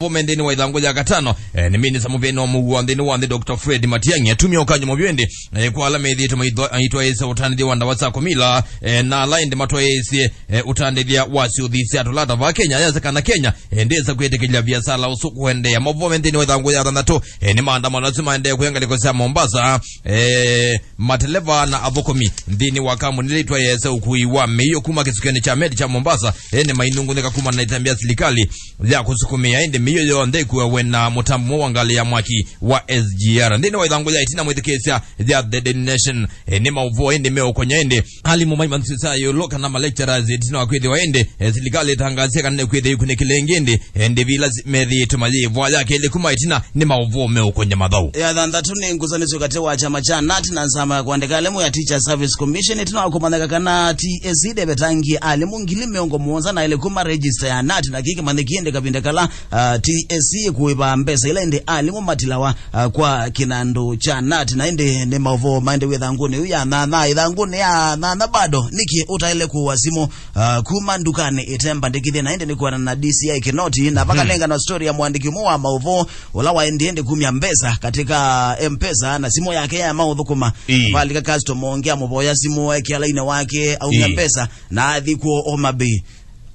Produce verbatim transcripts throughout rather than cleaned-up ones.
Vome nthĩnĩ wa ĩthangũ ya katano, eh, nĩ minista mũvĩanĩ wa mũuo nthĩnĩ wa nthĩ, Doctor Fred Matiang'i, atumia ũkany'o mũvyũ ĩndĩ, eh, kwa ala methĩĩtwe maitwa-, maitwaĩĩsya ũtandĩthya wa ndawa sya kũmila, eh, na ala ĩndĩ matwaĩĩsye, eh, ũtandĩthya wa syũthi sya tũlata vaa Kenya, yasya kana Kenya, eh, ndĩsa kwĩtĩkĩlya viasala ũsu kũendeea. Mavome nthĩnĩ wa ĩthangũ ya thanthatũ, eh, nĩ maandamano asu maendee kũya ngalĩko sya Mombasa, eh, mateleva na athũkũmi nthĩnĩ wa kambuni ĩla ĩtwaĩĩsya ũkui wa mĩio kuma kĩsukĩonĩ kya meli kya Mombasa, eh, nĩ mainungunĩka kumana na ĩtambya ya silikalĩ ya kũsukumĩa ĩndĩ mĩio yonthe ĩkuawe na mũtambo wa ngalĩ ya mwaki wa S G R. Nthĩnĩ wa ĩthangũ ya ĩtina mwĩthukĩĩsya ya The Daily Nation, eh, nĩ maũvoo ĩndĩ meũkonya ĩndĩ alimũ maimanyĩsya ĩũlũ kana ma lecturers ĩtina wa kwĩthĩwa ĩndĩ, eh, silikalĩ ĩtangaasya kana nĩkwĩthĩwa ĩkunĩkĩle ĩngĩ ĩndĩ, eh, ndĩvi ila si-, methĩĩtwe mayĩvwa. Ya kelĩ kuma ĩtina nĩ maũvoo meũkonya mathaũ. Ya thanthatũ nĩ ngusanĩsyo katĩ wa kyama kya nat na nzama ya kũandĩka alimũ ya Teacher Service Commission ĩtina wa kũmanyĩka kana T S C ndĩvetangie alimũ ngili mĩongo mũonza na elĩ kuma register ya nat, na kĩĩ kĩmanyĩkie ĩndĩ kavinda kala ah, T S C kũĩva mbesa ila ĩndĩ alimũ matilawa, ah, kwa kĩnandũ kya nat. Na ĩndĩ nĩ maũvoo maendee ĩthangũnĩ yu ya nyanya, ĩthangũnĩ ya nyanya bado, nĩkĩ ũtaĩle kũũa simũ, ah, kuma ndukanĩ ĩtembandĩkĩthye? Na ĩndĩ nĩ kũana na D C I Kinoti, na vakanengana story ya mũandĩki ũmwe wa maũvoo ũla waendie ĩndĩ kumya mbesa katika M-Pesa na simũ yake ya maũthũkũma. Ĩĩ. Valika customer ũngĩ amũvoya simũ, ekĩa lainĩ wake, aumya Ĩĩ. mbesa, na athi kw'o Homa Bay.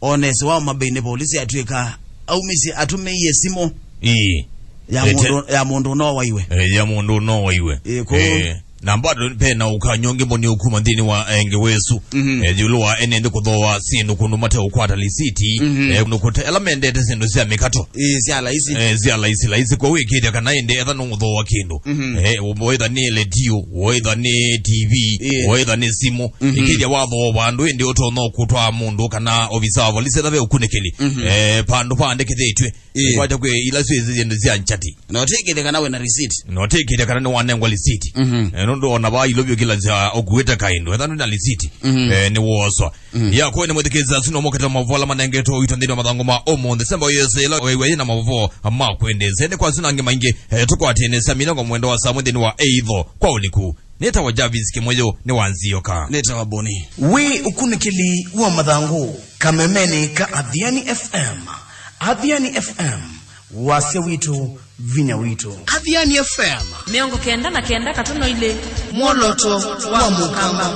Onesi wa Homa Bay nĩ polisi atw'ĩka aumisye, atũmĩie simũ Ĩĩ. ya Ete- mũndũ, ya mũndũ ũnowaiwe. Eh, ya mũndũ ũnowaiwe. Ĩĩ, kũu. Eh, na bado pena ũkany'o ũngĩ mboni ũkuma nthĩnĩ wa enge wesu. Mhm. Eh, ĩũlũ wa ene nthĩ kũthooa syĩndũ kũndũ mateũkwata lisiti. Mhm. Eh, nũkũte ala mendete syĩndũ sya mĩkato. Ĩĩ, sya laisi. Eh, sya laisi, laisi. Kwa wĩkĩthya kana ĩndĩ etha nũngũthooa kĩndũ. Mhm. Eh, wetha nĩ ledio, wetha nĩ T V, Ĩĩ. wetha nĩ simũ. Mhm. Ĩkĩthya wathooa vandũ ĩndĩ ũtonya kũtwaa mũndũ kana ovisa wa volisi etha ve ũkunĩkĩli. Mhm. Eh, vandũ vaandĩkĩthĩtw'e. Ĩĩ. Kwata kwĩ ila syĩ syĩndũ sya nchati. Na ũtĩkĩthya kana wĩna receipt. Na ũtĩkĩthya kana nĩwanengwa lisiti. Mhm. Eh, nũndũ ona vaa ilovyo kĩla sya ũkuĩte kaĩndũ, etha ndwĩna lisiti. Mhm. Eh, nĩwooswa. Mhm. Ya, kwa nĩ mwĩthukĩĩsya asu no mokete mavoo ala manengetwe ũito nthĩnĩ wa mathangũ ma ũmũnthĩ. Semba yese ĩla wĩw'e yĩna mavoo ma kwendesya. Nĩ kwa asu na angĩ maingĩ, eh, tũkwatĩanĩsya minongo mwenda wa saa mwe nthĩnĩ wa Ĩitho kwa ũliku. Nĩtawa Jarvis Kĩmũyũ, nĩ wa Nzioka. Nĩtawa Boni. Wĩ ũkunĩkĩli wa mathangũ kamemenĩ ka Athiani F M. Athiani F M, wasya witũ, vinya witũ. Athiani F M. Mĩongo kenda na kenda katono ilĩ. Mwoloto wa Mũkamba.